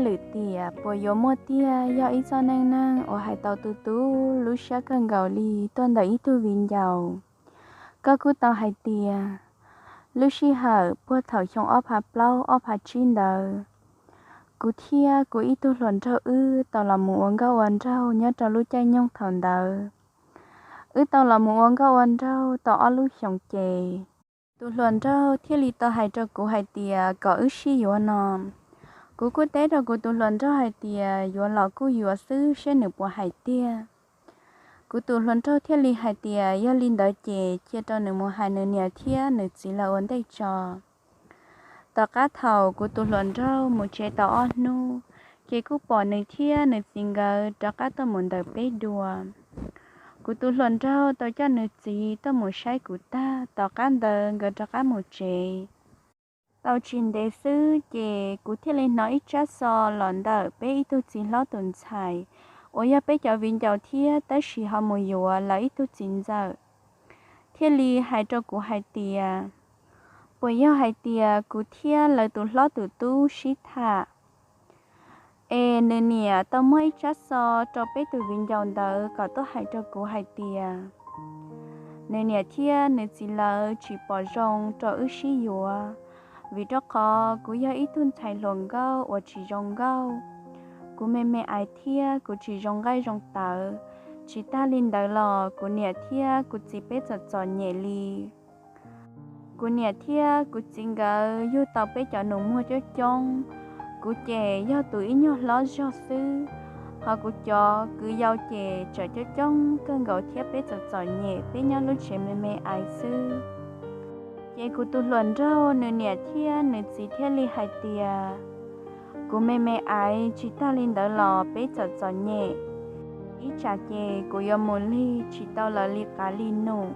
Lwm tiam puas yuav muaj tiag, yog ib txoj neej neeg uas hais tau tu tu lub siab kawg nkaus li tuaj ntawm ib tug viv ncaus. Koj kuj tau hais tias lub sij hawm puag thaum xyoo ob phav plaub ob phav tsib ntawd, kuv thiab kuv ib tug hluas nraug wb tau los mus ua nkauj ua nraug nyob rau lub caij nyoog thaum ntawd. Wb tau los mus ua nkauj ua nraug tau ob lub xyoos ces tus hluas nraug thiaj li tau hais rau kuv hais tias kom wb sib yuav no. Kuv kuj teb rau kuv tus hluas nraug hais tias yuav los kuj yuav xwb seb nws puas hais tiag. Kuv tus hluas nraug thiaj li hais tias yog li ntawd ces cia rau nws mus hais nws niam thiab nws txiv lawv ua ntej tso. Tom qab thaum kuv tus hluas nraug mus tsev tau ob hnub, ces kuj pom nws thiab nws txiv nkawd rov qab tuaj mus ntawm peb dua. Kuv tus hluas nraug tau coj nws txiv tuaj mus saib kuv tag, tom qab ntawd nkawd rov qab mus tsev. Tau tsis ntev xwb ces kuv thiaj li hnov ib tsab xo los ntawm peb ib tug txiv hlob tus ntxhais uas yog peb cov viv ncaus thiab tab sis ho mus yuav lawv ib tug txiv ntxawm, thiaj li hais rau kuv hais tias puas yog hais tias kuv thiab lawv tus hlob tus tub sib tham. Es nws niam tau muab ib tsab xo rau peb tus viv ncaus ntawd kom tuaj hais rau kuv hais tias nws niam thiab nws txiv lawv tsis pom zoo rau wb sib yuav, vim rau qhov kuv yog ib tug ntxhais hluas nkauj uas tsis zoo nkauj. Kuv me me aiv thiab kuv tsis zoo nqaij zoo tawv. Tsis tag li ntawd los kuv niam thiab kuv txiv peb txom txom nyem li. Kuv niam thiab kuv txiv nkawd yug tau peb cov nus muag coob coob. Kuv ces yog tus ib nyuag hlob zog xwb, ho kuv cov kwv yau ces tseem coob coob kawg nkaus thiab peb txom txom nyem peb nyob lub tsev me me aiv xwb. Ces kuv tus hluas nraug nws niam thiab nws txiv thiaj li hais tias kuv me me aiv tsis tag li ntawd los peb txom txom nyem. Ib tsam ces kuv yuav mus lig tsis tau lawv li qav li num,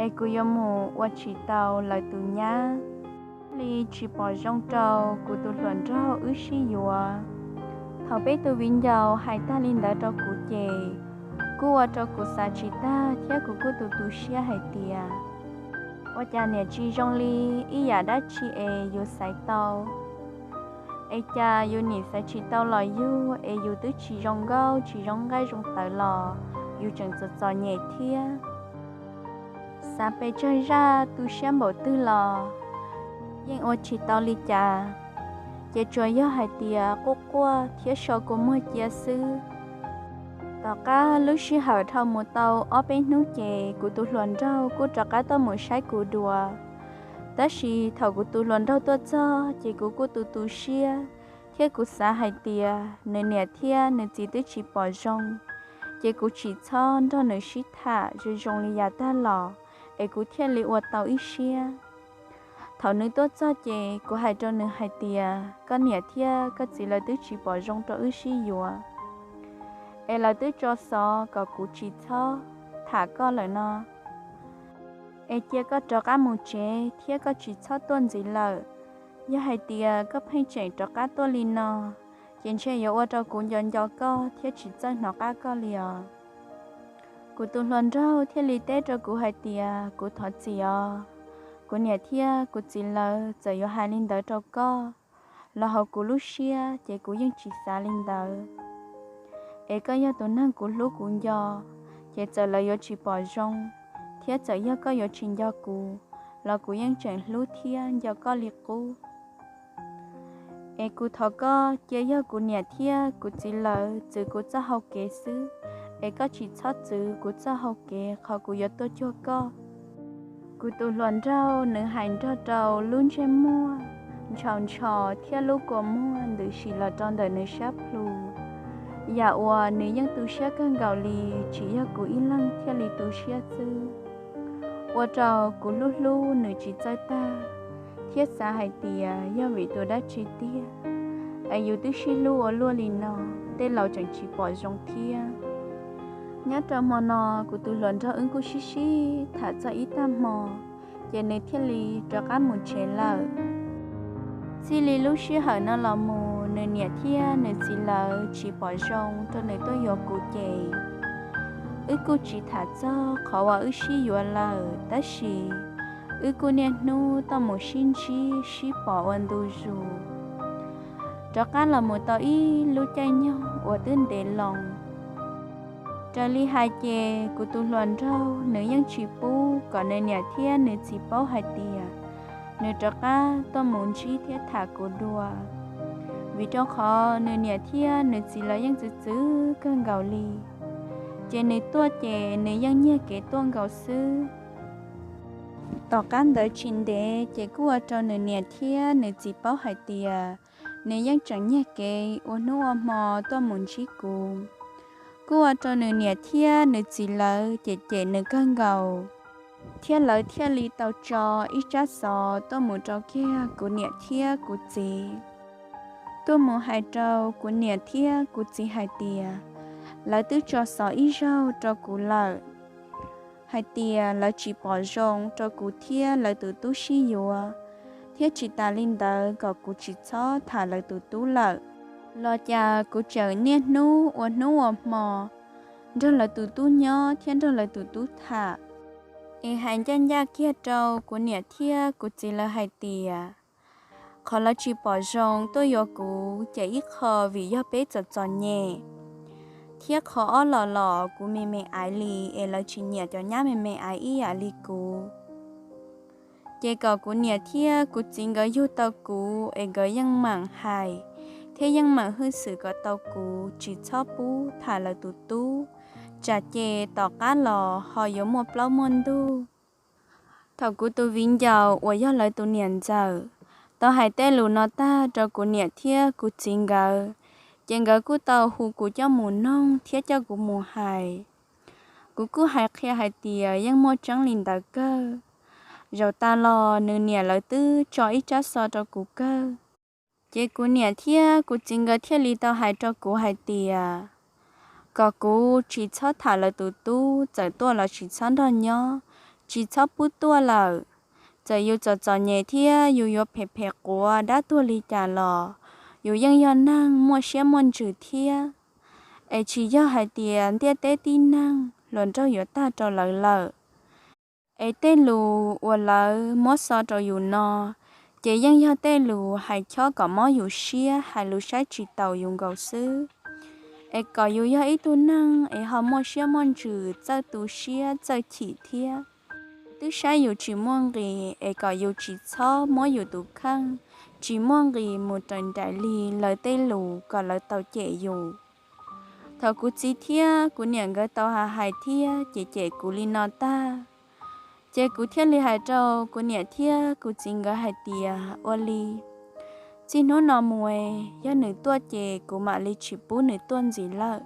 es kuv yuav mus ua tsis tau lawv tus nyab. Thiaj li tsis pom zoo rau kuv tus hluas nraug wb sib yuav. Thaum peb tus viv ncaus hais tag li ntawd rau kuv ces kuj ua rau kuv xav tsis tag thiab kuv kuj tu tu siab hais tias ua cas niam tsis zoo li ib yam dab tsi es yus xaiv tau. Es cas yus nim xaiv tsis tau los yug es yus twb tsis zoo nkauj tsis zoo nqaij zoo tawv los yus tseem txom txom nyem thiab. Xav pes tsawg zaj tu siab npaum twg los yeej ua tsis tau li cas, ces tsuas yog hais tias quaj quaj thiab so kua muag cia xwb. Tom qab lub sij hawm dhau mus tau ob peb hnub ces kuv tus hluas nraug kuj rov qab tuaj mus saib kuv dua. Tab sis thaum kuv tus hluas nraug tuaj txog ces kuv kuj tu tu siab thiab kuv xav hais tias nws niam thiab nws txiv twb tsis pom zoo, ces kuv tsis txhob nrog nws sib tham zoo zoo li yav tag los es kuv thiaj li ua tau ib siab. Thaum nws tuaj txog ces kuv hais rau nws hais tias koj niam thiab koj txiv lawv twb tsis pom zoo rau wb sib yuav, es lawv twb tso xov kom kuv tsis txhob tham koj lawm no. Es cia koj rov qab mus tsev thiab koj tsis txhob tuaj ntxiv lawm. Yog hais tias koj pheej tseem rov qab tuaj li no, ces ntshe yuav ua rau kuv nco nco koj thiab tsis txawj hnov qab koj li os. Kuv tus hluas nraug thiaj li teb rau kuv hais tias kuv thov txim os, kuv niam thiab kuv txiv lawv txawm yuav hais li ntawd rau koj los hauv kuv lub siab ces kuv yeej tsis xav li ntawd. Es koj yog tus neeg kuv hlub kuv nco, ces txawm lawv yuav tsis pom zoo thiab txawm yog koj yuav tsis nco kuv los kuv yeej tseem hlub thiab nco koj li qub. Es kuv thov koj cia yog kuv niam thiab kuv txiv lawv txwv kuv txoj hau kev xwb, es koj tsis txhob txwv kuv txoj hau kev qhov kuv yuav tuaj cuag koj. Kuv tus hluas nraug nws hais nrog rau lub ntsej muag ntshaus ntsho thiab lub kua muag ntws si los rau ntawm nws sab plhu, yam uas nws yeej tu siab kawg nkaus li tsis yog kuv ib leeg thiaj li tu siab xwb. Ua rau kuv hlub hlub nws tsis txawj tag thiab xav hais tias yog vim tus dab tsi tiag es yus twb sib hlub ua luaj li no, tej laus tseem tsis pom zoo thiab. Nyob rau hmo no kuv tus hluas nraug wb kuj sib sib tham txog ib tag hmo, ces nws thiaj li rov qab mus tsev lawm. Txij li lub sij hawm no los mus nws niam thiab nws txiv lawv tsis pom zoo rau nws tuaj yuav kuv ces wb kuj tsis tham txog qhov uas wb sib yuav lawm, tab sis wb kuj niaj hnub tuaj mus sib ntsib sib pom ua ntu zus. rov qab los mus tau ib lub caij nyoog uas twb ntev loo. Raws li hais ces kuv tus hluas nraug nws yeej tsis pub kom nws niam thiab nws txiv paub hais tias nws rov qab tuaj mus ntsib thiab tham kuv dua, vim rau qhov nws niam thiab nws txiv lawv yeej txwv txwv kawg nkaus li. Ces nws tuaj ces nws yeej nyiag kev tuaj nkaus xwb. Tom qab ntawd tsis ntev ces kuj ua rau nws niam thiab nws txiv paub hais tias nws yeej tseem nyiag kev ua hnub ua hmo tuaj mus ntsib kuv. Kuj ua rau nws niam thiab nws txiv lawv cem cem nws kawg nkaus, thiab lawv thiaj li tau tso ib tsab xov tuaj mus rau kiag kuv niam thiab kuv txiv, tuaj mus hais rau kuv niam thiab kuv txiv hais tias lawv twb tso xov ib zaug rau kuv lawm, hais tias lawv tsis pom zoo rau kuv thiab lawv tus tub sib yuav, thiab tsis tas li ntawd kom kuv tsis txhob tham lawv tus tub lawm. Los cas kuv tseem niaj hnub ua hnub ua hmo nrog lawv tus tub nyob thiab nrog lawv tus tub tham. Es hais ncaj ncaj kiag rau kuv niam thiab kuv txiv lawv hais tias qhov lawv tsis pom zoo tuaj yuav kuv ces ib qho vim yog peb txom txom nyem, thiab qhov ob los los kuv me me aiv li es lawv tsis nyiam cov nyab me me aiv ib yam li kuv. Ces kom kuv niam thiab kuv txiv nkawd yug tau kuv es nkawd yeej meem hais thiab yeej meem hwj xwm kom tau kuv tsis txhob pub tham lawv tus tub, tsam ces tom qab los ho yuav muaj plaub muaj ntug. Thaum kuv tus viv ncaus uas yog lawv tus niam ntxawm tau hais tej lus no tag rau kuv niam thiab kuv txiv nkawd, ces nkawd kuj tau hu kuv coj mus noog thiab coj kuv mus hais. Kuv kuj hais qhia hais tias yeej muaj tseeb li ntawd kawg. Zaum tas los nws niam lawv twb tso ib tsab xov rau kuv kawg. Ces kuv niam thiab kuv txiv nkawd thiaj li tau hais rau kuv hais tias kom kuv tsis txhob tham lawv tus tub, txawm tuaj los tsis txhob nrog nyob, tsis txhob pub tuaj lawm. Txawm yus txom txom nyem thiab yus yuav phem phem quav dab tuag li cas los yus yeej yog neeg muaj siab muaj ntsws thiab. Es tsis yog hais tias ntiaj teb tib neeg hluas nraug yuav tag rau lawv lawm. Es tej lus uas lawv muab xov rau yus no, ces yeej yog tej lus hais chob kom mob yus siab, hais lus saib tsis taus yus nkaus xwb. Es kom yus yog ib tug neeg es ho muaj siab muaj ntsws, txawj tu siab txawj chim thiab. Twb saib yus tsis muaj nqis es kom yus tsis txhob muab yus tus kheej tsis muaj nqis mus raws nraim li lawv tej lus kom lawv tau cem yus. Thaum kuv txiv thiab kuv niam nkawd tau hais hais thiab cem cem kuv li no tag, ces kuv thiaj li hais rau kuv niam thiab kuv txiv nkawd hais tias ua li, txij hnub no mus es yog nws tuaj ces kuv mam li tsis pub nws tuaj ntxiv lawm,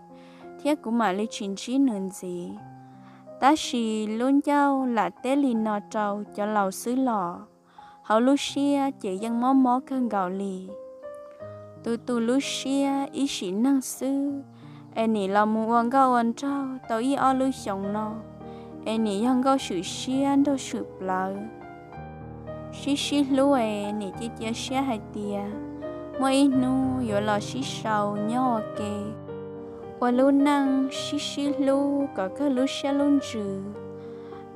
thiab kuv mam li tsis ntsib nws ntxiv. Tab sis lub ncauj lam teb li no rau cov laus xwb los hauv lub siab ces yeej mob mob kawg nkaus li. Tus tus lub siab ib sim neej xwb, es nim los mus ua nkauj ua nraug tau ib ob lub xyoos no, es nim yog nkauj swm siab nraug swm plawv. Sib sib hlub es nim cia cia siab hais tias muaj ib hnub yuav los sib sau nyob ua ke, ua lub neej sib sib hlub kom kawg lub siab lub ntsws,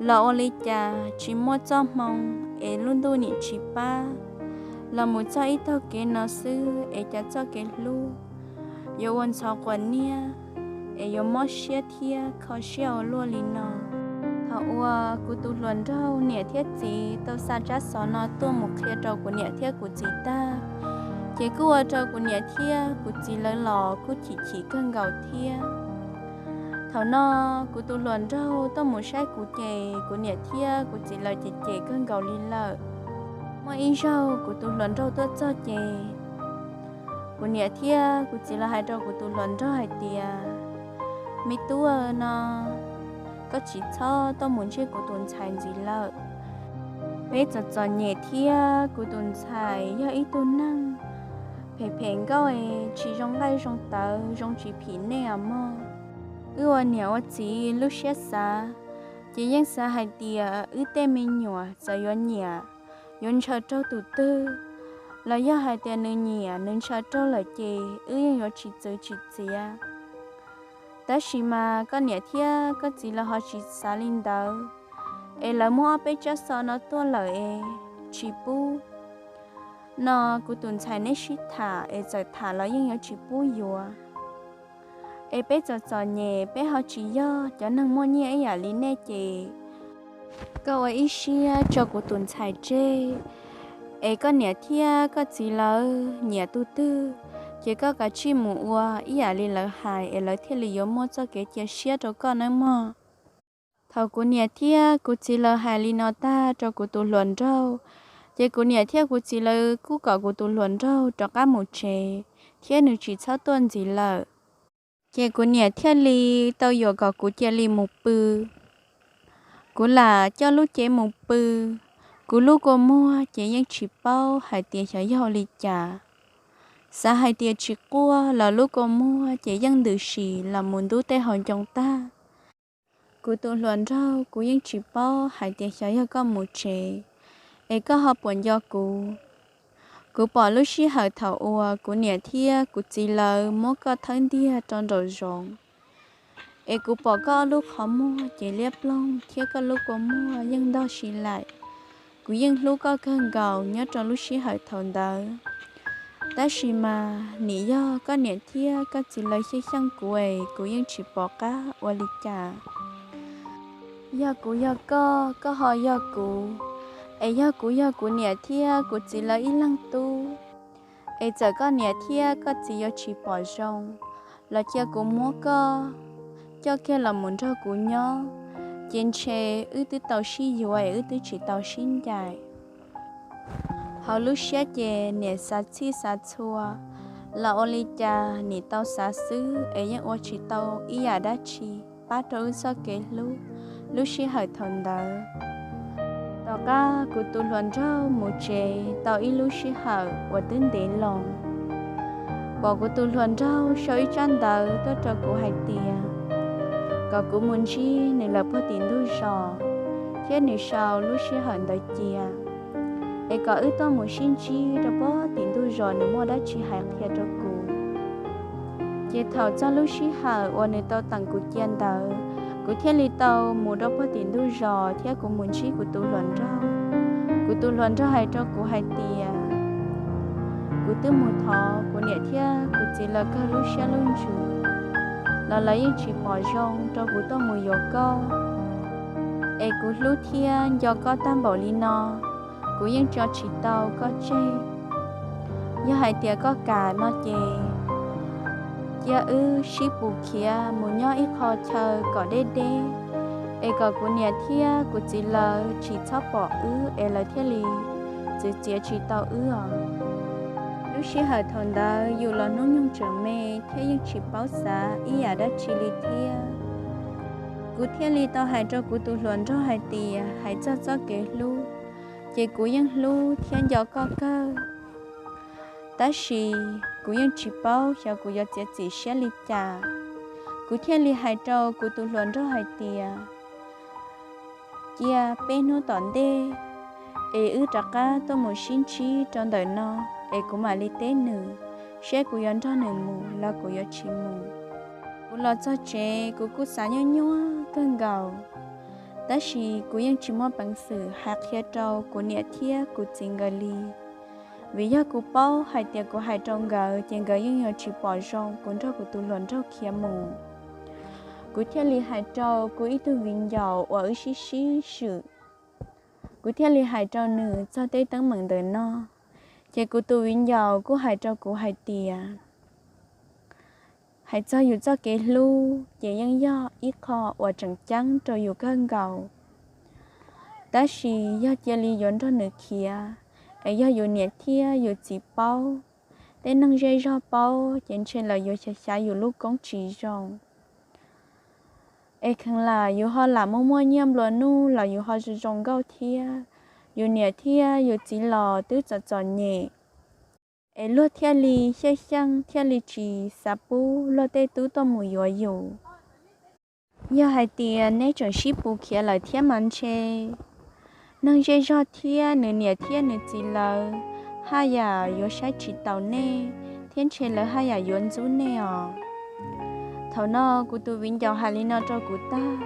los ua li cas tsis muaj txoj hmoo es lub ntuj nim tsis pab, los mus txog ib tag kev no xwb es cas txoj kev hlub yuav ua ntxhov quas niab, es yuav mob siab thiab kho siab ua luaj li no. Thaum uas kuv tus hluas nraug niam thiab txiv tau xa tsab xov no tuaj mus qhia rau kuv niam thiab kuv txiv tag, ces kuj ua rau kuv niam thiab kuv txiv lawv los kuj chim chim kawg nkaus thiab. Thaum no kuv tus hluas nraug tuaj mus saib kuv ces kuv niam thiab kuv txiv lawv cem cem kawg nkaus li lawm. Muaj ib zaug kuv tus hluas nraug tuaj txog ces kuv niam thiab kuv txiv lawv hais rau kuv tus hluas nraug hais tias, me tub, no koj tsis txhob tuaj mus ntsib kuv tus ntxhais ntxiv lawm. Peb txom txom nyem thiab kuv tus ntxhais yog ib tug neeg phem phem nkauj es tsis zoo nqaij zoo tawv, zoo tsis phim nej os mog. Wb ua niam ua txiv lub siab xav, ces yeej xav hais tias wb tej me nyuam txawm yuav nyiam, yuav ntshaw raug tus twg, los yog hais tias nws nyiam nws ntshaw raug lawm ces wb yeej yuav tsis txwv tsis txiav. Tab sis mas koj niam thiab koj txiv lawv ho tsis xav li ntawd, es lawv muab ob peb tsab xov no tuaj lawm es tsis pub. no kuv tus ntxhais neb sib tham es txawm tham los yeej yuav tsis pub yuav. Es peb txom txom nyem peb ho tsis yog cov neeg muaj nyiaj ib yam li nej ces koj ua ib siab tso kuv tus ntxhais tseg, es koj niam thiab koj txiv lawv nyiam tus twg, ces koj kav tsij mus ua ib yam li lawv hais es lawv thiaj li yuav muaj txoj kev cia siab rau koj nawb mog. Thaum kuv niam thiab kuv txiv lawv hais li no tag rau kuv tus hluas nraug, ces kuv niam thiab kuv txiv lawv kuj kom kuv tus hluas nraug rov qab mus tsev, thiab nws tsis txhob tuaj ntxiv lawm. Ces kuv niam thiaj li tau yuam kom kuv cia li mus pw. Kuv lam coj lub cev mus pw, kuv lub kua muag ces yeej tsis paub hais tias xyov yog li cas. Xav hais tias tsis quaj los lub kua muag ces yeej ntws si los mus ntub tej hauv ncoo tag. Kuv tus hluas nraug, kuv yeej tsis paub hais tias xyov yog koj mus tsev es koj ho puas nco kuv. Kuv pom lub sij hawm thaum uas kuv niam thiab kuv txiv lawv muab koj thawb ntiag rau nraum zoov, es kuv pom koj ob lub qhov muag ces liab ploog thiab koj lub kua muag yeej ntog si laim. Kuv yeej hlub koj kawg nkaus nyob rau lub sij hawm thaum ntawd. Tab sis mas nim yog koj niam thiab koj txiv lawv xyeej xyeej kuv es kuv yeej tsis pom qab ua li cas. Yog kuv yog koj, koj ho yog kuv, es yog kuv yog kuv niam thiab kuv txiv lawv ib leeg tub, es txawm koj niam thiab koj txiv yuav tsis pom zoo los cia kuv muab koj coj kiag los mus nrog kuv nyob, ces ntshe wb twb tau sib yuav es wb twb tsis tau sib ncaim. Hauv lub siab ces niam xav txhij xav txhua, los ua li cas nim tau xav xwb es yeej ua tsis tau ib yam dab tsi pab rau wb txoj kev hlub lub sij hawm thaum ntawd. Tom qab kuv tus hluas nraug mus tsev tau ib lub sij hawm uas twb ntev loo, pom kuv tus hluas nraug sau ib tsab ntawv tuaj rau kuv hais tias kom kuv mus ntsib nws lawm puag tim ntug zos, thiab nws sau lub sij hawm ntawd cia, es kom wb tuaj mus sib ntsib rau puag tim ntug zos nws muaj dab tsi hais qhia rau kuv. Ces thaum txog lub sij hawm uas nws tau teem kuv cia ntawd, kuv thiaj li tau mus rau puag tim ntug zos thiab kuv mus ntsib kuv tus hluas nraug. Kuv tus hluas nraug hais rau kuv hais tias kuv twb mus thov kuv niam thiab kuv txiv lawv kawg lub siab lub ntsws los lawv yeej tsis pom zoo rau kuv tuaj mus yuav koj. Es kuv hlub thiab nco koj tag npaum li no, kuv yeej tso tsis tau koj tseg. Yog hais tias koj kam no ces cia wb sib pus khiav mus nyob ib qho chaw kom deb deb, es kom kuv niam thiab kuv txiv lawv tsis txhob pom wb es lawv thiaj li txwv txiav tsis tau wb os. Lub sij hawm thaum ntawd yus los hnub nyoog tseem me thiab yeej tsis paub xav ib yam dab tsi li thiab. Kuv thiaj li tau hais rau kuv tus hluas nraug hais tias hais txog txoj kev hlub, ces kuv yeej hlub thiab nco koj kawg. Tab sis kuv yeej tsis paub xyov kuv yuav txiav txim siab li cas. Kuv thiaj li hais rau kuv tus hluas nraug hais tias cia peb hnub tom ntej es wb rov qab tuaj mus sib ntsib rau ntawm no, es kuv mam li teb nws seb kuv yuav nrog nws mus los kuv yuav tsis mus. Kuv los txog tsev kuv kuj xav nyuaj nyuaj kawg nkaus, tab sis kuv yeej tsis muaj peev xwm hais qhia rau kuv niam thiab kuv txiv nkawd li, vim yog kuv paub hais tias kuv hais rau nkawd ces nkawd yeej yuav tsis pom zoo kuv nrog kuv tus hluas nraug khiav mus. Kuv thiaj li hais rau kuv ib tug viv ncaus uas wb sib sib swm, kuv thiaj li hais rau nws txog tej teeb meem ntawm no. Ces kuv tus viv ncaus kuj hais rau kuv hais tias hais txog yus txoj kev hlub ces yeej yog ib qho uas tseem ceeb rau yus kawg nkaus, tab sis yog cia li yuav nrog nws khiav, es yog yus niam thiab yus txiv paub, tej neeg zej zog paub ces ntshe lawv yuav xyav xyav yus lub koob tsis zoo. Es kheev lam yus ho lam muaj muaj nyiaj nplua nuj los yus ho zoo zoo nkauj thiab, yus niam thiab yus txiv los twb txom txom nyem, es luag thiaj li xyeej xyeej thiaj li tsis xav pub luag tej tub tuaj mus yuav yus. Yog hais tias neb tseem sib pus khiav lawm thiab mas ntshe neeg zej zog thiab nws niam thiab nws txiv lawv haj yam yuav saib tsis taus nej, thiab ntshe lawv haj yam yuav ntxub nej os. Thaum no kuv tus viv ncaus hais li no rau kuv tag,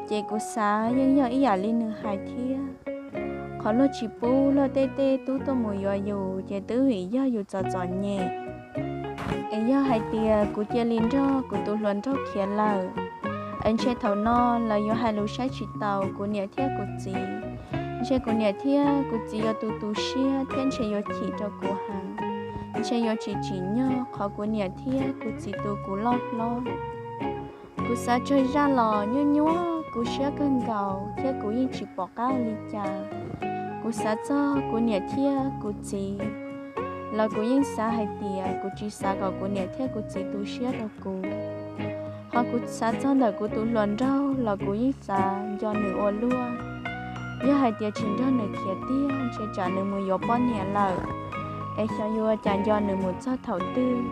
ces kuv xav yeej yog ib yam li nws hais thiab. Qhov luag tsis pub luag tej tej tub tuaj mus yuav yus ces twb vim yog yus txom txom nyem. Es yog hais tias kuv cia li nrog kuv tus hluas nraug khiav lawm, es ntshe thaum no lawv yuav hais lus saib tsis taus kuv niam thiab kuv txiv. Ntshe kuv niam thiab kuv txiv yuav tu tu siab thiab ntshe yuav chim rau kuv heev. Ntshe yuav tsis tsim nyog qhov kuv niam thiab kuv txiv tu kuv loj hlob. Kuv xav tsawg zaj los nyuaj nyuaj kuv siab kawg nkaus thiab kuv yeej tsis pom qab ua li cas. Kuv xav txog kuv niam thiab kuv txiv los kuv yeej xav hais tias kuv tsis xav kom kuv niam thiab kuv txiv tu siab rau kuv. Ho kuv xav txog ntawm kuv tus hluas nraug los kuv yeej xav nco nws ua luaj. Yog hais tias tsis nrog nws khiav tiag ntshe tsam nws mus yuav poj niam lawm, es xyov yuav cas nco nws mus txog thaum twg.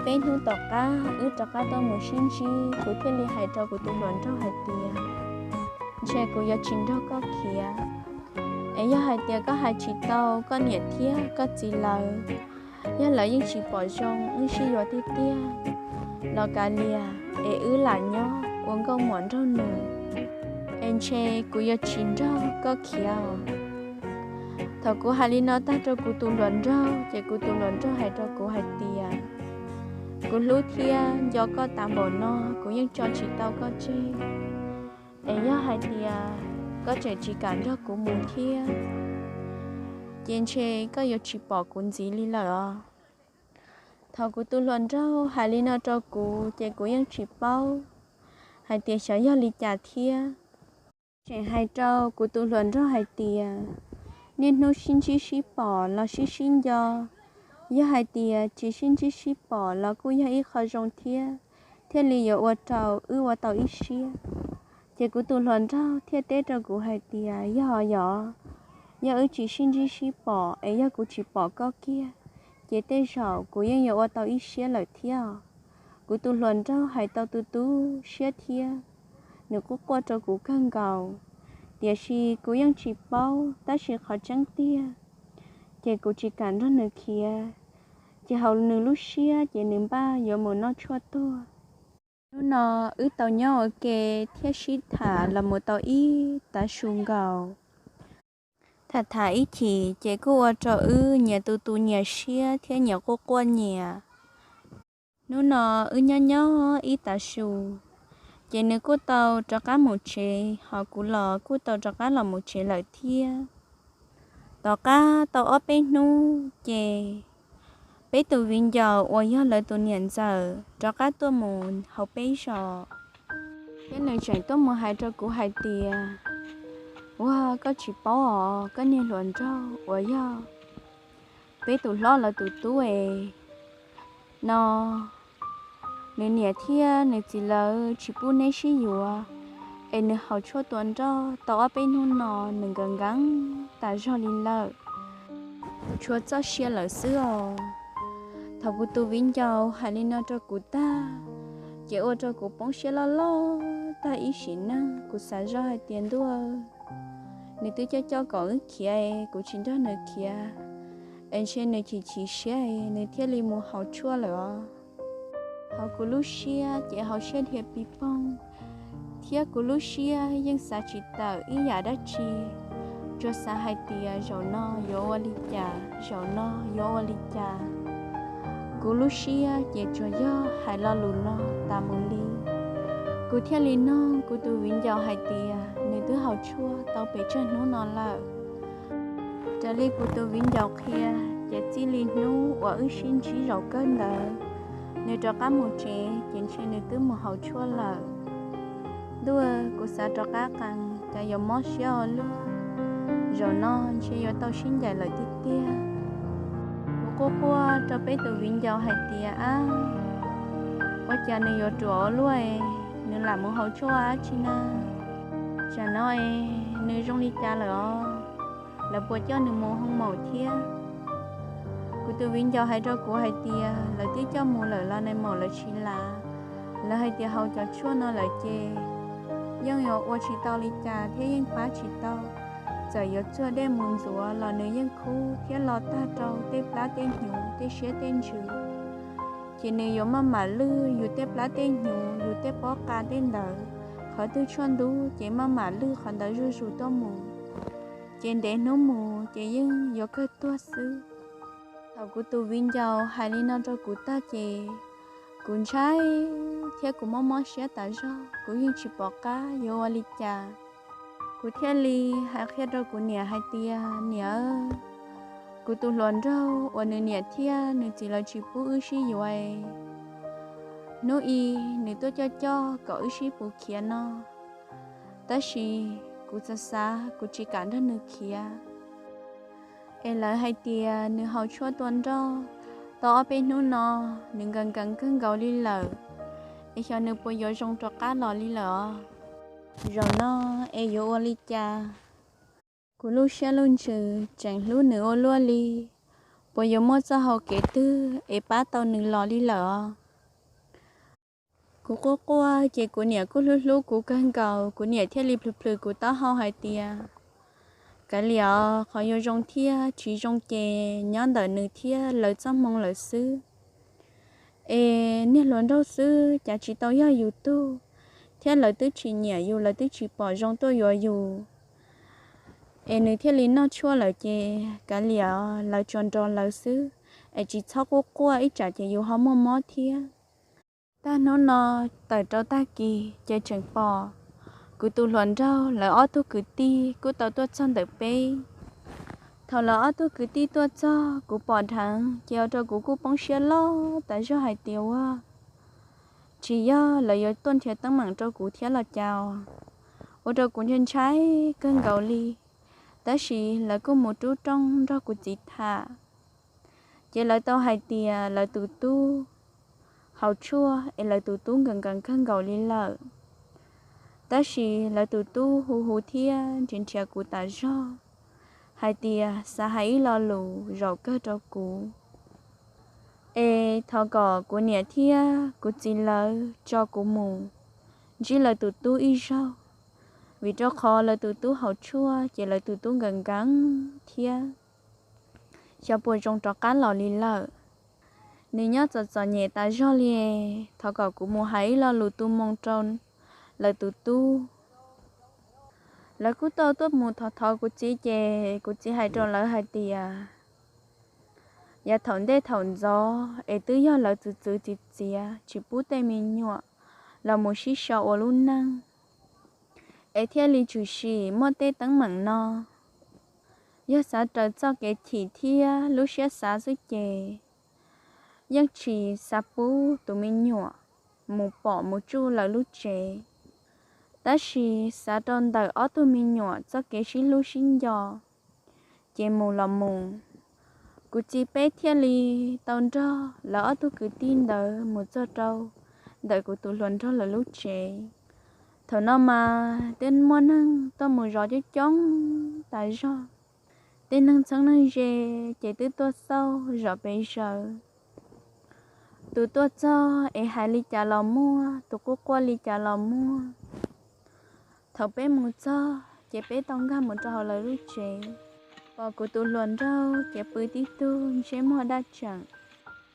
Peb hnub tom qab wb rov qab tuaj mus sib ntsib, kuv thiaj li hais rau kuv tus hluas nraug hais tias, ntshe kuv yuav tsis nrog koj khiav. Es yog hais tias koj hais tsis tau koj niam thiab koj txiv lawv, yog lawv yeej tsis pom zoo wb sib yuav tiag tiag los kav liam, es wb lam nyob ua nkauj muam nraug nus. Es ntshe kuv yuav tsis nrog koj khiav os. Thaum kuv hais li no tag rau kuv tus hluas nraug ces kuv tus hluas nraug hais rau kuv hais tias, kuv hlub thiab nco koj tas npaum no, kuv yeej tso tsis tau koj tseg. Es yog hais tias koj tseem tsis kam nrog kuv mus thiab, ces ntshe koj yuav tsis pom kuv ntxiv li lawm os. Thaum kuv tus hluas nraug hais li no rau kuv ces kuv yeej tsis paub hais tias xyov yog li cas thiab. Tseem hais rau kuv tus hluas nraug hais tias, niaj hnub sib ntsib sib pom los sib sib nco, yog hais tias tsis sib ntsib sib pom los kuj yog ib qho zoo thiab, thiaj li yuav ua rau wb ua tau ib siab. Ces kuv tus hluas nraug thiaj teb rau kuv hais tias, yog yog, yog wb tsis sib ntsib sib pom es yog kuv tsis pom koj kiag, ces tej zaum kuv yeej yuav ua tau ib siab lawm thiab. Kuv tus hluas nraug hais tau tu tu siab thiab, nws quaj quaj rau kuv kawg nkaus, tiam sis kuv yeej tsis paub tab sis qhov tseeb tiag ces kuv tsis kam nrog nws khiav, ces hauv nws lub siab ces nws npaj yuav mus noj tshuaj tuag. Hnub no wb tau nyob ua ke thiab sib tham los mus tau ib tav su nkaus. Tham tham ib chim ces kuj ua rau wb nyias tu tu nyias siab thiab nyias quaj quaj nyias. Hnub no wb nyob nyob ib tav su, ces nws kuj tau rov qab mus tsev, ho kuv los kuj tau rov qab los mus tsev lawm thiab. Tom qab tau ob peb hnub ces peb tus viv ncaus uas yog lawv tus niam ntxawm rov qab tuaj mus hauv peb zos, thiab nws tseem tuaj mus hais rau kuv hais tias, ua koj tsis paub os, koj niag hluas nraug uas yog peb tus hlob lawv tus tub es no, nws niam thiab nws txiv lawv tsis pub neb sib yuav, es nws haus tshuaj tua nroj tau ob peb hnub no nws nkees nkees tas zog li lawm, tshuav txoj sia lawm xwb os. Thaum kuv tus viv ncaus hais li no rau kuv tag, ces ua rau kuv poob siab loj loj tag ib sim neej. Kuv xav zoj hais tias ntuj, nws twb coj coj kom wb khiav, kuv tsis nrog nws khiav, es ntshe nws chim chim siab nws thiaj li mus haus tshuaj lawm os. Hauv kuv lub siab ces haus siab dhia pis poog, thiab kuv lub siab yeej xav tsis tawm ib yam dab tsi, tsuas xav hais tias zaum no yuav ua li cas, zaum no yuav ua li cas. Kuv lub siab ces tsuas yog hais lo lus no tas mus li. Kuv thiaj li nug kuv tus viv ncaus hais tias nws twb haus tshuaj tau pes tsawg hnub no lawm. Raws li kuv tus viv ncaus qhia, ces txij li hnub uas wb sib ntsib zaum kawg ntawd, nws rov qab mus tsev ces ntshe nws twb mus haus tshuaj lawm. Ntuj, kuv xav rov qab qees cas yuav mob siab ua luaj. Zaum no ntshe yuav tau sib ncaim lawm tiag tiag. Kuv quaj quaj rau peb tus viv ncaus hais tias, ab, ua cas nws yuav ruam ua luaj, nws lam mus haus tshuaj dab tsi na? Tsam no es nws zoo li cas lawm os? Lawv puas coj nws mus hoo maum thiab? Kuv tus viv ncaus hais rau kuv hais tias lawv twb coj mus lawm los nais maum lawv tsis lav. Lawv hais tias haus cov tshuaj no lawm ces yeej yuav ua tsis tau li cas thiab yeej pab tsis tau. Txawm yuav txuag dej mus ntxuav los nws yeej khub thiab lo tag rau tej plab tej hnyuv tej siab tej ntsws. Ces nws yuav maj mam lwj yus tej plab tej hnyuv, yus tej pob qa tej ntawd, qhov twg tshuaj ntub ces maj mam lwj qhov ntawd zuj zus tuaj mus. ces ntev hnub mus ces yeej yuav kawg tuag xwb. Thaum kuv tus viv ncaus hais li no rau kuv tag ces kuv ntshai thiab kuv mob mob siab tas zog, kuv yeej tsis pom qab yuav ua li cas. Kuv thiaj li hais qhia rau kuv niam hais tias, Niam, kuv tus hluas nraug uas nws niam thiab nws txiv lawv tsis pub wb sib yuav, hnub i nws tuaj coj coj kom wb sib pus khiav no, tab sis kuv xav xav kuv tsis kam nrog nws khiav. Es lawv hais tias nws haus tshuaj tua nroj tau ob peb hnub no, nws nkees nkees kawg nkaus li lawm, es xyov nws puas yuav zoo rov qab los li lawm os. Zaum no es yuav ua li cas? Kuv lub siab lub ntsws tseem hlub nws ua luaj li, puas yuav muaj txoj hau kev twg es pab tau nws los li lawm os? Kuv quaj quaj ces kuv niam kuj hlub hlub kuv kawg nkaus, kuv niam thiaj li plhws plhws kuv taub hau hais tias, Kav liam os, qhov yuav zoo thiab tsis zoo ces nyob ntawm nws thiab lawv txoj hmoo lawm xwb. Es niag hluas nraug xwb cas tsis tau yog yus tug, thiab lawv twb tsis nyiam yus, lawv twb tsis pom zoo tuaj yuav yus, es nws thiaj li noj tshuaj lawm ces kav liam, lawv tsuas nrog lawv xwb, es tsis txhob quaj quaj ib tsam ces yus ho muaj mob thiab. Tag hnub no tawm rau tag kis ces tseem pom kuv tus hluas nraug lawv ob tug kwv tij kuj tau tuaj txog ntawm peb. Thaum lawv ob tug kwv tij tuaj txog kuv pom dheev ces ua rau kuv kuj poob siab loj tas zog hais tias ua tsis yog lawv yuav tuaj nrhiav teeb meem rau kuv thiab los cas, ua rau kuv ntshai ntshai kawg nkaus li. Tab sis lawv kuj mus rub rooj nrog kuv txiv tham, ces lawv tau hais tias lawv tus tub haus tshuaj es lawv tus tub nkees nkees kawg nkaus li lawm. Tab sis lawv tus tub hu hu thiab nrhiav nrhiav kuv tas zog hais tias xav hais ib lo lus zaum kawg rau kuv, es thov kom kuv niam thiab kuv txiv lawv tso kuv mus ntsib lawv tus tub ib zaug, vim rau qhov lawv tus tub haus tshuaj ces lawv tus tub nkees nkees thiab xyov puas zoo rov qab los li lawm. Nws nyob txom txom nyem tas zog li, thov kom kuv mus hais ib lo lus tu moo rau lawv tus tub. Lawv kuj tau tuaj mus thov thov kuv txiv ces kuv txiv hais rau lawv hais tias yav thaum ntej thaum ntxov es twb yog lawv txwv txwv txiv txiav tsis pub tej me nyuam los mus sib sau ua lub neej, es thiaj li tshwm sim muaj tej teeb meem no. Yog xav raws txoj kev chim thiab lub siab xav xwb ces yeej tsis xav pub tus me nyuam mus pom mus tsuj lawv lub tsev. Tab sis xav rau ntawm ob tug me nyuam txoj kev sib hlub sib nco, ces mus los mus. Kuv txiv peb thiaj li tau nrog lawv ob tug kwv tij ntawd mus txog rau ntawm kuv tus hluas nraug lawv lub tsev. Thaum no mas twb muaj neeg tuaj mus zov coob coob tas zog. Tej neeg txheeb neeg ze ces twb tuaj xauj zom pes zaws. Tus tuaj txog es hais li cas los muaj, tus quaj quaj li cas los muaj. Thaum peb mus txog ces peb tau nkag mus rau hauv lawv lub tsev, pom kuv tus hluas nraug ces pw tib tug ntsej muag daj tseem.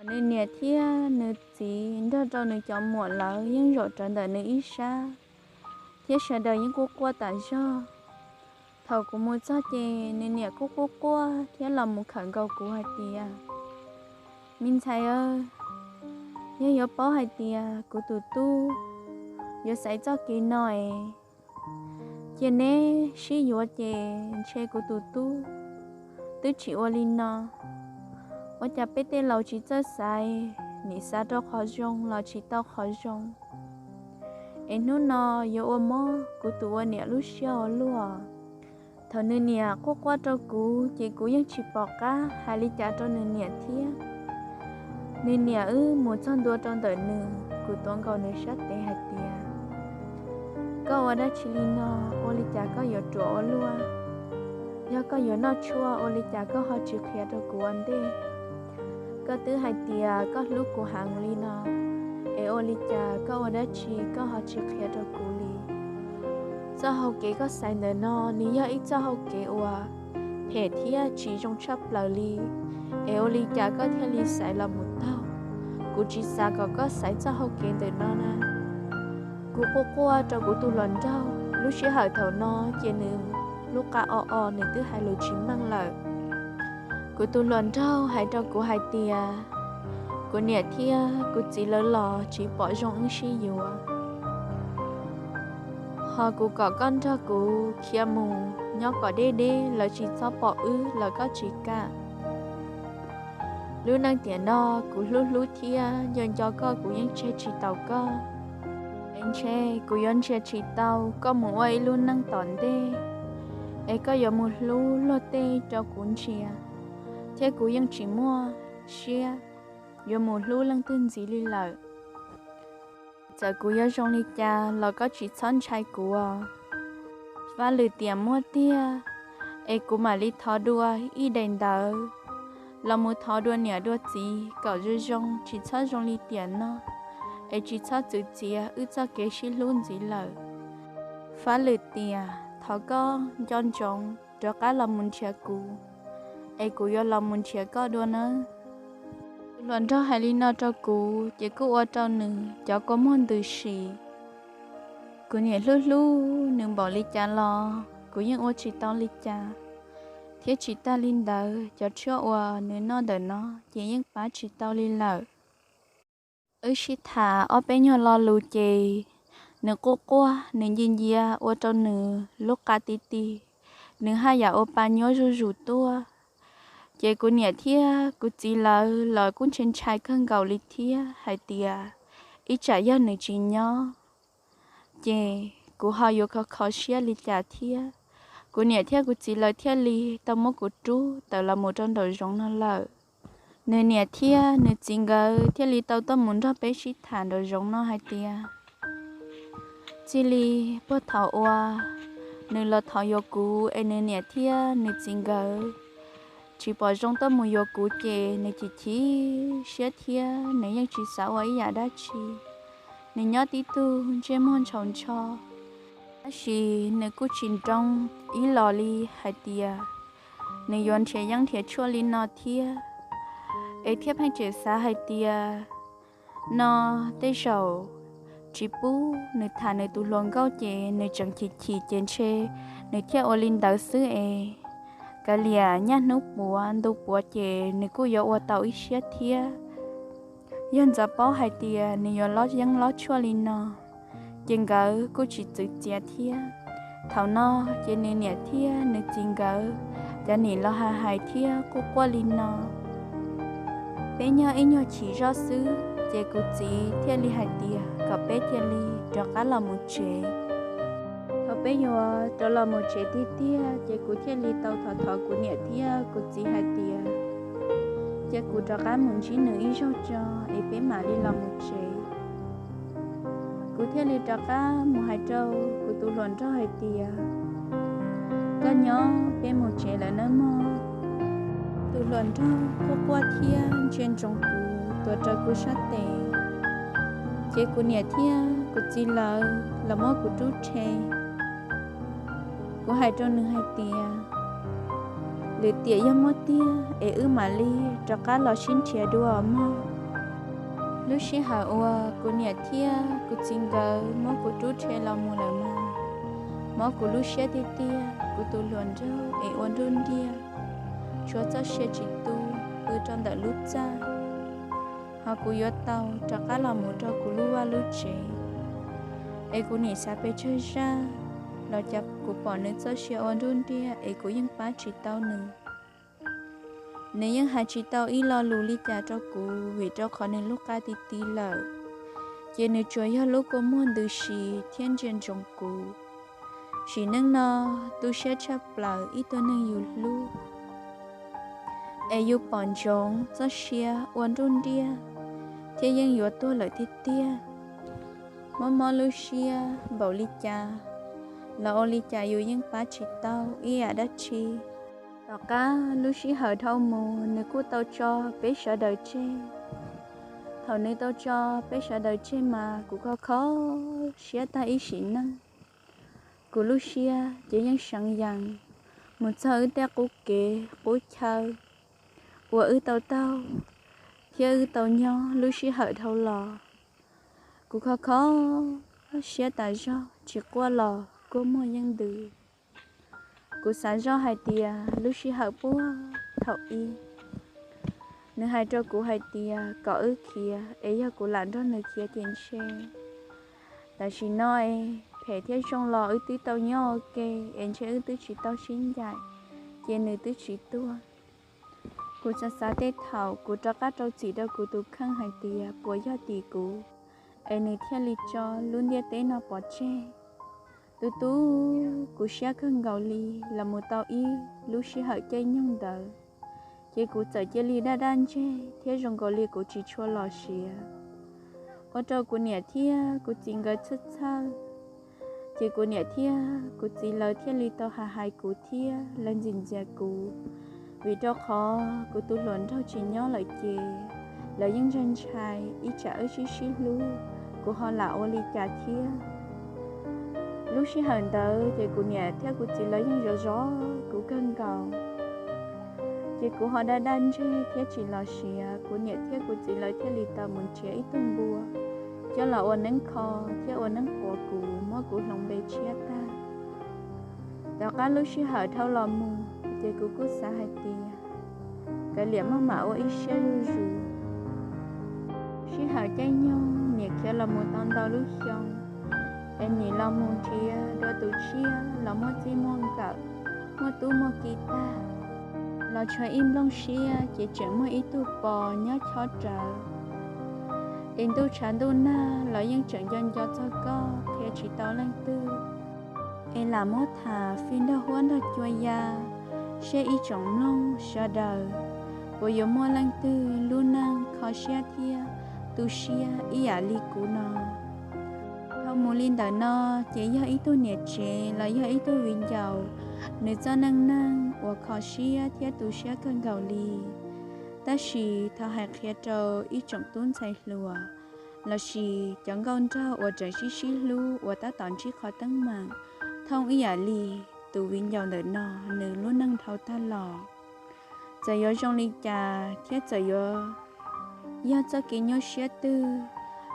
Nws niam thiab nws txiv nrog rau nws cov muam lawv yeej zaum rawv ntawm nws ib sab, thiab sawv daws yeej quaj quaj tas zog. Thaum kuv mus txog ces nws niam kuj quaj quaj thiab los mus khawm nkaus kuv hais tias, Me ntxhais, yog yuav paub hais tias kuv tus tub yuav xaiv txoj kev no es, cia neb sib yuav ces ntshe kuv tus tub twb tsis ua li no. Ua cas peb tej laus tsis txawj xaiv, nim xav rau qhov zoo los tsis tau qhov zoo, es hnub no yuav ua mob kuv tus ua niam lub siab ua luaj. Thaum nws niam quaj quaj rau kuv ces kuv yeej tsis pom qab hais li cas rau nws niam thiab. Nws niam wb mus txog ntua rau ntawm nws, kuv tuav nkaus nws sab tes hais tias, Koj ua dab tsi li no? Ua li cas koj yuav ruam ua luaj? Yog koj yuav noj tshuaj, ua li cas koj ho tsis qhia rau kuv ua ntej? Koj twb hais tias koj hlub kuv heev li no, es ua li cas koj ua dab tsi koj ho tsis qhia rau kuv li? Txoj hau kev koj xaiv ntawm no nws yog ib txoj hau kev uas phem thiab tsis zoo tshaj plaws li, es ua li cas koj thiaj li xaiv los mus taug? Kuv tsis xav kom koj xaiv txoj hau kev ntawm no na. Kuv quaj quaj rau kuv tus hluas nraug, lub sij hawm thaum no ces nws lub qa o o nws twb hais lus tsis meej lawm. Kuv tus hluas nraug hais rau kuv hais tias, kuv niam thiab kuv txiv lawv los tsis pom zoo wb sib yuav, ho kuv kom koj nrog kuv khiav mus nyob kom deb deb, lawv tsis txhob pom wb los koj tsis kam. Lub neej tiam no kuv hlub hlub thiab nco nco koj, kuv yeej tseg tsis taus koj. Es ntshe kuv yuav ntsia tsis tau koj mus ua ib lub neej tom ntej, es koj yuav mus hlub luag tej rau kuv ntsia, thiab kuv yeej tsis muaj siab yuav mus hlub leej twg ntxiv li lawm. Txawm kuv yuav zoo li cas los koj tsis txhob ntshai kuv. Fab lwm tiam muaj tiag, es kuv mam li thov dua ib daim ntawv los mus thov dua niam dua txiv kom zoo zoo, tsis txhob zoo li tiam no, es tsis txhob txwv txiav wb txoj kev sib hlub ntxiv lawm. Fab lwm tiam thov koj nco ntsoov rov qab los mus nrhiav kuv, es kuv yuav los mus nrhiav koj dua nawb. Tus hluas nraug hais li no rau kuv ces kuj ua rau nws cov kua muag ntws si. Kuv niam hlub hlub nws npaum li cas los kuv yeej ua tsis tau li cas, thiab tsis tag li ntawd cov tshuaj uas nws noj ntawm no ces yeej pab tsis tau li lawm. Wb sib tham ob peb nyuag lo lus ces nws quaj quaj, nws ncia ncia ua rau nws lub qa ti ti, nws haj yam ua pa nyuab zuj zus tuaj. Ces kuv niam thiab kuv txiv lawv los kuj ntshai ntshai kawg nkaus li thiab hais tias ib tsam yog nws tsis nyob ces kuv ho yuav kho kho siab li cas thiab. Kuv niam thiab kuv txiv lawv thiaj li tau muab kuv rub tawm los mus rau nraum zoov no lawm. Nws niam thiab nws txiv nkawd thiaj li tau tuaj mus nrog peb sib tham nraum zoov no hais tias txij li puag thaum uas nws los thov yuav kuv es nws niam thiab nws txiv nkawd tsis pom zoo tuaj mus yuav kuv ces nws chim chim siab thiab nws yeej tsis xav ua ib yam dab tsi. Nws nyob tib tug ntsej muag ntshaus ntsho, tab sis nws kuj tsis nroo ib los li hais tias nws yuav nrhiav yeeb nrhiav tshuaj li no thiab, es thiaj pheej tseem xav hais tias no tej zaum tsis pub nws tham nws tus hluas nkauj ces nws tseem chim chim ces ntshe nws thiaj ua li ntawd xwb es kav liam nyaj hnub puav ntu puav ces nws kuj yuav ua tau ib siab thiab. Yog ntxov paub hais tias nws yuav lob yeeb lob tshuaj li no, ces nkawd kuj tsis txwv txiav thiab. Thaum no ces nws niam thiab nws txiv nkawd cov nim los hais hais thiab quaj quaj li no. Peb nyob ib nyuag chim zoj xwb ces kuv txiv thiaj li hais tias kom peb cia li rov qab los mus tsev. Thaum peb yuav rov los mus tsev tiag tiag ces kuv thiaj li tau thov thov kuv niam thiab kuv txiv hais tias cia kuv rov qab mus ntsib nws ib zaug tso es peb mam li los mus tsev. Kuv thiaj li rov qab mus hais rau kuv tus hluas nraug hais tias koj nyob, peb mus tsev lawm nawb mog. Tus hluas nraug quaj quaj thiab ntsia ntsoov kuv tuav rawv kuv sab tes, ces kuv niam thiab kuv txiv lawv los muab kuv rub rhe. Kuv hais rau nws hais tias lwm tiam yog muaj tiag es wb mam li rov qab los sib nrhiav dua mog. Lub sij hawm uas kuv niam thiab kuv txiv nkawd muab kuv rub rhe los mus lawm mas, mob kuv lub siab tiag tiag. Kuv tus hluas nraug es ua nruj nriaj, tshuav txoj sia tsis tu pw rau ntawm lub txaj, ho kuv yuav tau rov qab los mus rau kuv lub vaj lub tsev. Es kuv nim xav pes tsawg zaj los cas kuv pom nws txoj sia ua nruj nriaj es kuv yeej pab tsis tau nws. Nws yeej hais tsis tau ib lo lus li cas rau kuv vim rau qhov nws lub qa ti ti lawm, ces nws tsuas yog lub kua muag ntws si thiab ntsia ntsoov kuv. Sim neej no tu siab tshaj plaws ib tug neeg yus hlub, es yus pom ntsoov txoj sia ua nruj nriaj thiab yeej yuav tuag lawm tiag tiag. Mob mob lub siab npaum li cas los ua li cas yus yeej pab tsis tau ib yam dab tsi. Tom qab lub sij hawm dhau mus nws kuj tau tso peb sawv daws tseg. Thaum nws tau tso peb sawv daws tseg mas kuv kho kho siab tag ib sim neej. Kuv lub siab ces yeej seev yees mus txog wb tej qub kev qub chaw uas wb tau taug thiab wb tau nyob lub sij hawm dhau los. Kuv kho kho siab tas zog, tsis quaj los kua muag yeej ntws. Kuv xav zoj hais tias lub sij hawm puag thaum ub, nws hais rau kuv hais tias kom wb khiav es yog kuv lam nrog nws khiav ces ntshe. Tam sim no es phem thiab zoo los wb twb tau nyob ua ke es ntshe wb twb tsis tau sib ncaim, ces nws twb tsis tuag. Kuv xav xav tej thaum kuv rov qab rau txim rau kuv tus kheej hais tias puas yog tim kuv es nws thiaj li tso lub ntiaj teb no pov tseg. Tus tub, kuv siab kawg nkaus li los mus tau ib lub sij hawm caij nyoog ntawd, ces kuv txawm cia li daj daj ntseg thiab zoo nkaus li kuv tsis tshua los siav, ua rau kuv niam thiab kuv txiv nkawd txhawj txhawj. Ces kuv niam thiab kuv txiv lawv thiaj li tau hais hais kuv thiab lawv ntxias ntxias kuv, vim rau qhov kuv tus hluas nraug tsis nyob lawm ces lawv yeej ntshai ntshai ib tsam wb sib sib hlub, kuv ho lam ua li cas thiab. Lub sij hawm ntawd ces kuv niam thiab kuv txiv lawv yeej zov zov kuv kawg nkaus. Ces kuv ho daj daj ntseg thiab tsis los siav, kuv niam thiab kuv txiv lawv thiaj li tau mus nrhiav ib tug npua coj los ua neeb kho thiab ua neeb quas kuv, muab kuv hloov npe tshiab tag. Tom qab lub sij hawm dhau los mus, ces kuv kuj xav hais tias kav liam maj mam ua ib siab zuj zus. Sij hawm caij nyoog nim khiav los mus tau ntau lub xyoo, es nim los mus nrhiav dua tus tshiab los muaj txij muaj nkawm, muaj tub muaj ki tag, los tshuav ib nplooj siab ces tseem muaj ib tug pos nyob chob rawv. Es ntuj tshav ntuj nag los yeej tseem nco nco txog koj, qhia tsis tau leej twg. Es lam muab tham fij nrog huab nrog cua ya, seb ib tsoom mloog sawv daws puas yuav muaj leej twg lub neej kho siab thiab tu siab ib yam li kuv no. Dhau mus li ntawm no, ces yog ib tug niam tsev los yog ib tug viv ncaus, nws txoj neej neeg uas kho siab thiab tu siab kawg nkaus li. Tab sis thov hais qhia rau ib tsoom tub ntxhais hluas lossis cov nkauj nraug uas tseem sib sib hlub uas tab tom ntsib qhov teeb meem thooj ib yam li tus viv ncaus ntawm no, nws lub neej dhau tag los, txawm yuav zoo li cas thiab txawm yuav yog txoj kev nyuaj siab twg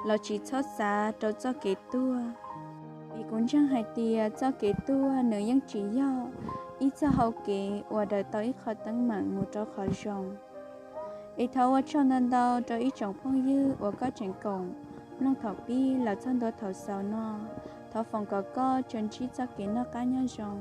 los tsis txhob xav rau txoj kev tuag, vim kuv ntseeg hais tias txoj kev tuag nws yeej tsis yog ib txoj hau kev uas daws tau ib qho teeb meem mus rau qhov zoo. Es thov ua tsaug ntau ntau rau ib tsoom phooj ywg uas koj tseem koom mloog thaum pib los txog ntua thaum xaus no. Thov foom kom koj tsuas ntsib txoj kev noj qab nyob zoo.